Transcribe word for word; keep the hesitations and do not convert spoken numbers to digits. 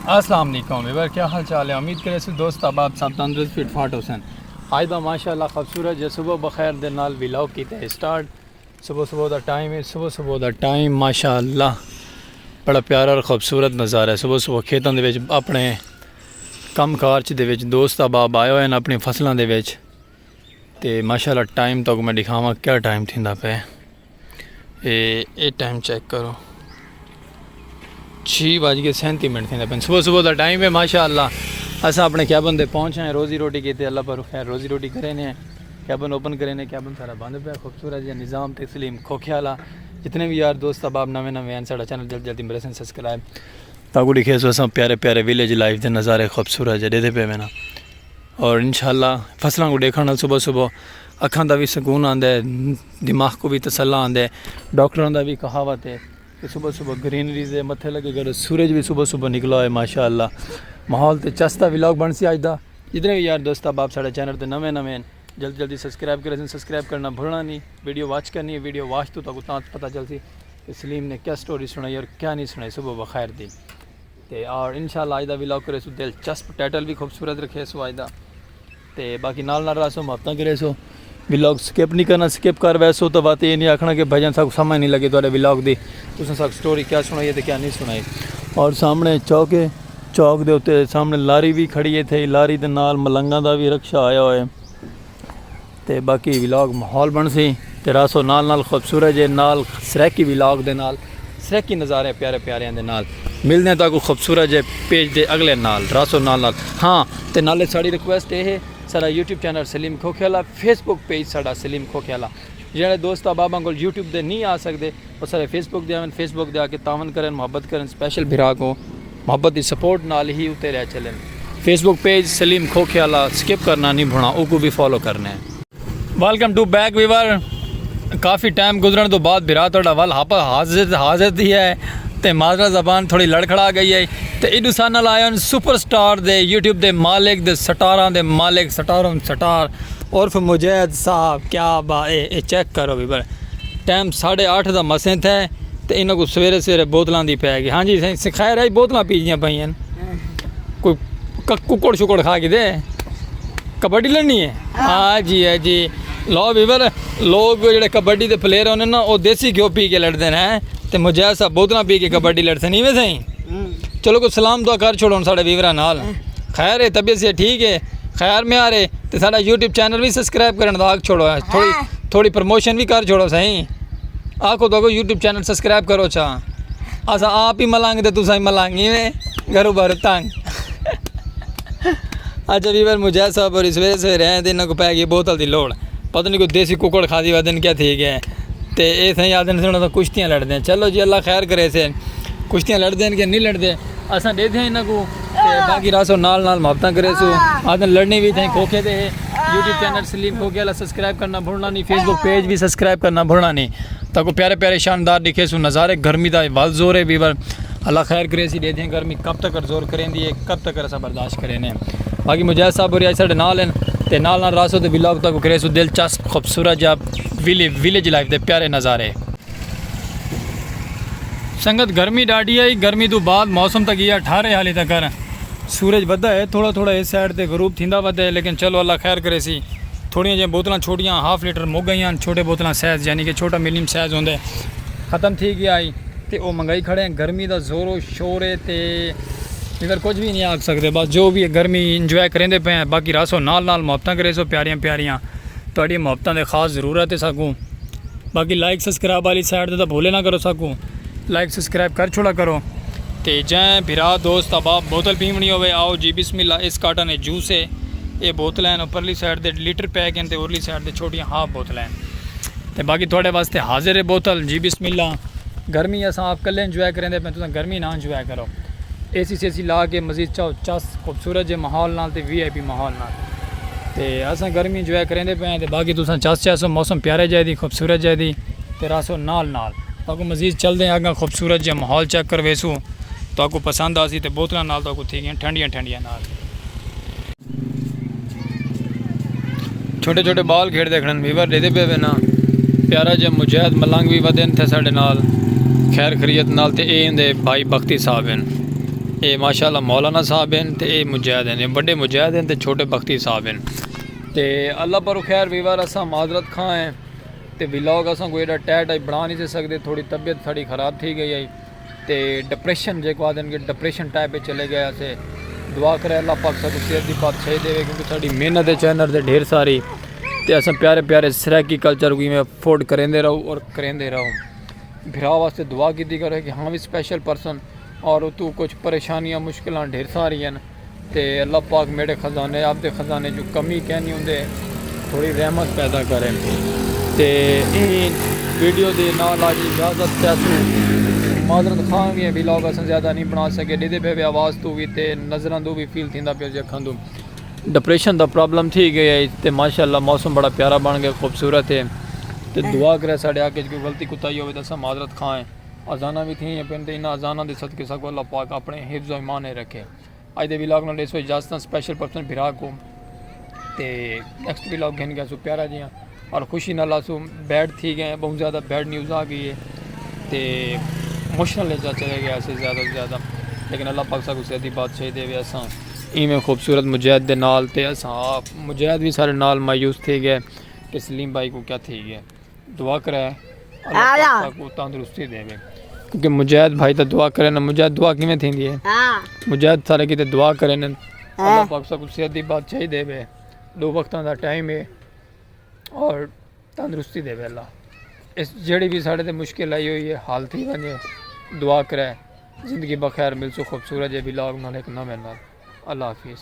السلام علیکم ویور، کیا حال چال ہے؟ امید کرے سو دوست احباب سب تندرست فٹ فاٹ ہوسن۔ آج دا ماشاءاللہ خوبصورت جے صبح بخیر دے نال ولاگ کیتے اسٹارٹ۔ صبح صبح دا ٹائم ہے، صبح صبح دا ٹائم ماشاءاللہ بڑا پیارا اور خوبصورت نظارہ ہے۔ صبح صبح کھیتاں دے وچ اپنے کم کارج دے وچ دوست احباب آئے ہوئے ہیں اپنی فصلاں دے وچ۔ تے ماشاءاللہ ٹائم تہاکوں میں ݙکھاواں کیا ٹائم تھیندا پئے۔ اے اے ٹائم چیک کرو، چھی وڄ کے سینتی منٹ تھیندا پئے۔ صبح صبح دا ٹائم ہے ماشاءاللہ۔ اساں اپݨے کیبن تے پہنچ آئے، روزی روٹی کیتے اللہ پر خیر روزی روٹی کرے نے۔ کیبن اوپن کرے نے، کیبن سارا بند پیا۔ خوبصورت جیہا نظام تقسیم کھوکھے والا۔ جتنے بھی یار دوست احباب نویں نویں ہیں، ساݙا چینل جلد جلدی مریسن سبسکرائب۔ تہاکوں ݙکھیسوں اساں پیارے پیارے ویلیج لائف دے نظارے خوبصورت جے ݙیہدے پئے وینا۔ اور انشاءاللہ فصلاں کوں ݙیکھݨ نال صبح صبح اکھاں دا وی سکون آندا ہے، دماغ کوں وی تسلا آندا ہے۔ ڈاکٹراں دا وی کہاوت ہے کہ صبح صبح گرینریز دے متھے لڳے کرو، سورج وی صبح صبح نکلا ہوئے ماشاءاللہ۔ ماحول تے چس دا ولاگ بݨسی اڄ دا۔ جتنے وی یار دوست احباب ساݙے چینل تے نویں نویں ہن، جلدی جلدی سبسکرائب کریسن، سبسکرائب کرݨا بھلݨا نی۔ ویڈیو واچ کرݨی ہے، ویڈیو واچ توں تہاکوں تاں پتہ چلسی کہ سلیم نے کیا سٹوری سݨائی اور کیا نہیں سݨائی صبح بخیر دی۔ تے اور انشاءاللہ اڄ دا ولاگ کریسوں دلچسپ، ٹائٹل وی خوبصورت رکھیسوں اڄ دا۔ تے باقی نال نال رہسو، محبتاں کریسو۔ ولاگ سکپ نہیں کرنا، سکپ کر ویسو تاں وت اے نہیں آکھݨا کہ بھائی جان ساکوں سمجھ نہیں لڳی تہاݙے ولاگ دی، تساں ساکوں سٹوری کیا سݨائی ہے تے کیا نہیں سݨائی۔ اور سامݨے چوک ہے، چوک دے اتے سامݨے لاری وی کھڑی ہے، تھئی لاری دے نال ملنگاں دا وی رکشہ آیا ہوئے۔ تے باقی ولاگ ماحول بݨسی تے رہسو نال نال خوبصورت جے نال سرائیکی ولاگ دے نال، سرائیکی نظارے پیارے پیاریاں دے نال۔ ملدے ہیں تہاکوں خوبصورت جے پیج دے اڳلے نال، رہسو نال نال۔ ہاں، تے نالے ساݙی ریکویسٹ اے ہے، ساݙا یوٹیوب چینل سلیم کھوکھے والا، فیس بک پیج ساݙا سلیم کھوکھے والا۔ جیڑھے دوست احباباں کول یوٹیوب دے نہیں آ سڳدے، او سارے فیس بک دے آون، فیس بک دے آ کے تعاون کرن، محبت کرن، سپیشل بھرا کوں محبت دی سپورٹ نال ہی اتے رہ چلن۔ فیس بک پیج سلیم کھوکھے والا سکپ کرنا نہیں بھونا، اوکوں وی فالو کرنے۔ Welcome to back viewer. کافی ٹائم گزرن تو بعد بھرا تہاݙا ول ہاپا حاضر حاضر تھی ہے تے معذرت زبان تھوڑی لڑکھڑا گئی ہے۔ تے ایڈو سان نال آئے ہن سپر سٹار دے، یوٹیوب دے مالک دے، سٹاراں دے مالک، سٹاروں سٹار عرف مجاہد صاحب۔ کیا با اے، اے چیک کرو ویور، ٹائم ساڑھے آٹھ دا مسیں تھے تے انہاں کوں سویرے سویرے بوتلاں دی پے گئی۔ ہاں جی سائیں، خیر ہے، بوتلاں پیجیاں پئیاں۔ کوئی ک-، ککڑ شکڑ کھا کے دے۔ کبڈی لڑنی ہے؟ ہاں جی، ہے جی۔ لو ویور، لوگ جڑے کبڈی دے پلیئر ہوندے نا، او دیسی گھیو پی کے لڑدے نے، تے مجاہد صاحب بوتلاں پی کے کبڈی لڑسن، ایویں سائیں؟ چلو کوئی سلام دعا کر چھوڑو ہن ساڑے ویوراں نال۔ خیر ہے، طبیعت سے ٹھیک ہے، خیر میں آ رہے، تے ساڑا یوٹیوب چینل وی سبسکرائب کرن دا آکھ چھوڑو، تھوڑی، تھوڑی پروموشن وی کر چھوڑو سائیں۔ آکھو تو یوٹیوب چینل سبسکرائب کرو چا۔ اساں آپ ہی ملنگ تے تساں ہی ملنگ، ایویں گھرو بارو تنگ۔ اچھا ویور، مجاہد صاحب اور سویرے سویرے ہیں تے انہاں کوں پے گئی بوتل دی لوڑ۔ پتہ نہیں کوئی دیسی ککڑ کھادی ودن کیا تھی گئے۔ تے اے سائیں آدن سن اساں کشتیاں لڑدے ہیں۔ چلو جی اللہ خیر کرے سے۔ کشتیاں لڑدے ہیں کہ نہیں لڑدے؟ اساں ݙیدھے ہیں انہاں کوں۔ تے باقی رہسو نال نال محبتاں کریسو۔ آدن لڑنی وی تھیں کھوکھے تے ہے۔ یوٹیوب چینل سلیم کھوکھے والا سبسکرائب کرنا بھولنا نہیں، فیس بک پیج وی سبسکرائب کرنا بھولنا نہیں۔ تاکو پیارے پیارے شاندار ݙکھیسوں نظارے۔ گرمی دا ول زور ہے ویور، اللہ خیر کریسی۔ ݙیدھے ہیں گرمی کب تک زور کریندی ہے، کب تک اساں برداشت کرینے۔ باقی مجاہد صاحب ہوری اڄ ساݙے نال ہن تے نال نال رہسو تے ولاگ تاکو کریسوں دلچسپ خوبصورت جا ویلی-، ویلیج لائف دے پیارے نظارے۔ سنگت گرمی ݙاڈھی آئی، گرمی توں بعد موسم تاں ڳیا ٹھارے حالی تکر۔ سورج ودھا ہے تھوڑا تھوڑا، اس سائیڈ تے غروب تھیندا ودھا ہے، لیکن چلو اللہ خیر کریسی۔ تھوڑیاں جیاں بوتلاں چھوٹیاں ہاف لیٹر مک ڳئیاں ہن، چھوٹے بوتلاں سائز یعنی کہ چھوٹا میڈیم سائز ہوندے ختم تھی ڳیا ہئی تے او منگائی کھڑے ہیں۔ گرمی دا زور و شور ہے تے فکر کچھ بھی نہیں آکھ سکدے، بس جو بھی ہے گرمی انجوائے کریندے پئے ہیں۔ باقی رہسو نال نال محبتاں کریسو پیاریاں پیاریاں، تہاݙی محبتاں دی خاص ضرورت ہے ساکوں۔ باقی لائک سبسکرائب والی سائیڈ تے تاں بھولے نہ کرو ساکوں، لائک سبسکرائب کر چھوڑا کرو۔ تے جیں بھرا دوست احباب بوتل پیوݨی ہووے، آؤ جی بسم اللہ، اس کارٹن اچ جوس ہے، اے بوتلاں ہن، اپرلی سائیڈ تے لیٹر پیک ہن تے اورلی سائیڈ تے چھوٹیاں ہاف بوتلاں ہن۔ تے باقی تہاݙے واسطے حاضر ہے بوتل، جی بسم اللہ۔ گرمی اساں آپ کلے انجوائے کریندے پئے، تساں گرمی نہ انجوائے کرو۔ اے سی سی سی لا کے مزید چاؤ چس خوبصورت جے ماحول نال تے وی آئی پی ماحول نال۔ تے اساں گرمی انجوائے کریندے پئے ہیں تے باقی تساں چس چاسو، موسم پیارے جائے دی، خوبصورت جائے دی تے رہسو نال نال۔ تہاکوں مزید چلدے ہیں اڳاں خوبصورت جے ماحول چیک کرویسوں، تہاکوں پسند آسی تے بوتلاں نال تہاکوں تھی ڳئیاں ٹھنڈیاں ٹھنڈیاں نال۔ چھوٹے چھوٹے ٻال کھیݙدے کھڑن، ویور ݙیہدے پئے وینا۔ پیارا جیہا مجاہد ملنگ وی ودھے ہن تھے ساݙے نال، خیر خیریت نال، تے اے ہوندے بھائی بختی صاحب ہن۔ اے ماشاءاللہ مولانا صاحب ہن تے اے مجاہد ہن، اے وݙے مجاہد ہن تے چھوٹے بختی صاحب ہن۔ تے اللہ پاروں خیر ویور، اساں معذرت خواہ ہیں تے ولاگ اساں کوئی ایݙا ٹائٹ اچ بݨا نہیں سے سڳدے، تھوڑی طبیعت ساݙی خراب تھی ڳئی ہئی تے ڈپریشن جیکوں آہدن کہ ڈپریشن ٹائپ اچ چلے ڳئے ہاسے۔ دعا کرے اللہ پاک ساکوں صحت دی بادشاہی ݙیوے، کیونکہ ساݙی محنت ہے چینل تے ڈھیر ساری، تے اساں پیارے پیارے سرائیکی کلچر کوں ایویں افورڈ کریندے رہوں اور کریندے رہوں۔ بھرا واسطے دعا کیتی کرو کہ ہاں وی اسپیشل پرسن اور اتوں کچھ پریشانیاں مشکلاں ڈھیر ساری ہیں، تے اللہ پاک میݙے خزانے، آپ دے خزانے جو کمی کہنی ہوندے، تھوڑی رحمت پیدا کرے۔ تے ایں ویڈیو دے نال اڄ اجازت چاہسوں۔ معذرت خواہ وی ہیں، ولاگ اساں زیادہ نہیں بݨا سڳے، ݙیدھے پئے وے آواز توں وی تے نظراں توں وی فیل تھیندا پیا جے اکھاں توں۔ ڈپریشن دا پرابلم تھی ڳئے ہے تے ماشاءاللہ موسم بڑا پیارا بݨ ڳئے، خوبصورت ہے۔ تے دعا کرے ساݙے حق اچ کوئی غلطی کوتاہی ہووے تاں اساں معذرت خواہ ہیں۔ اذاناں وی تھیندیاں پئن تے انہاں اذاناں دے صدقے ساکوں اللہ پاک اپݨے حفظ و ایمان اچ رکھے۔ اڄ دے ولاگ نال ݙیسوں اجازتاں، اسپیشل پرسن بھرا کوں تے نیکسٹ ولاگ گھن ڳیسوں پیارا جیہاں۔ اور خوشی نال آسوں بیڈ تھی ڳئے ہیں، ٻہوں زیادہ بیڈ نیوز آ ڳئی ہے تے ایموشنل اچ چلے ڳئے ہاسے زیادہ توں زیادہ، لیکن اللہ پاک ساکوں صحت دی بادشاہی ݙیوے۔ اساں ایویں خوبصورت مجاہد دے نال تے اساں آپ مجاہد وی ساݙے نال مایوس تھی ڳئے کہ سلیم بھائی کوں کیا تھی ڳئے۔ دعا کرے اللہ پاک ساکوں تندرستی ݙیوے، کیونکہ مجاہد بھائی تاں دعا کرے نا۔ مجاہد، دعا کیویں تھیندی ہے؟ مجاہد سارے کیتے دعا کرے نا، اللہ پاک ساکوں صحت دی بادشاہی ݙیوے، ݙو وقتاں دا ٹائم ہے اور تندرستی ݙیوے اللہ۔ اس جیڑھی وی ساݙے تے مشکل آئی ہوئی ہے، حل تھی ونڄے۔ دعا کرے، زندگی بخیر، ملسوں خوبصورت جے ولاگ نال ہک نویں نال۔ اللہ حافظ۔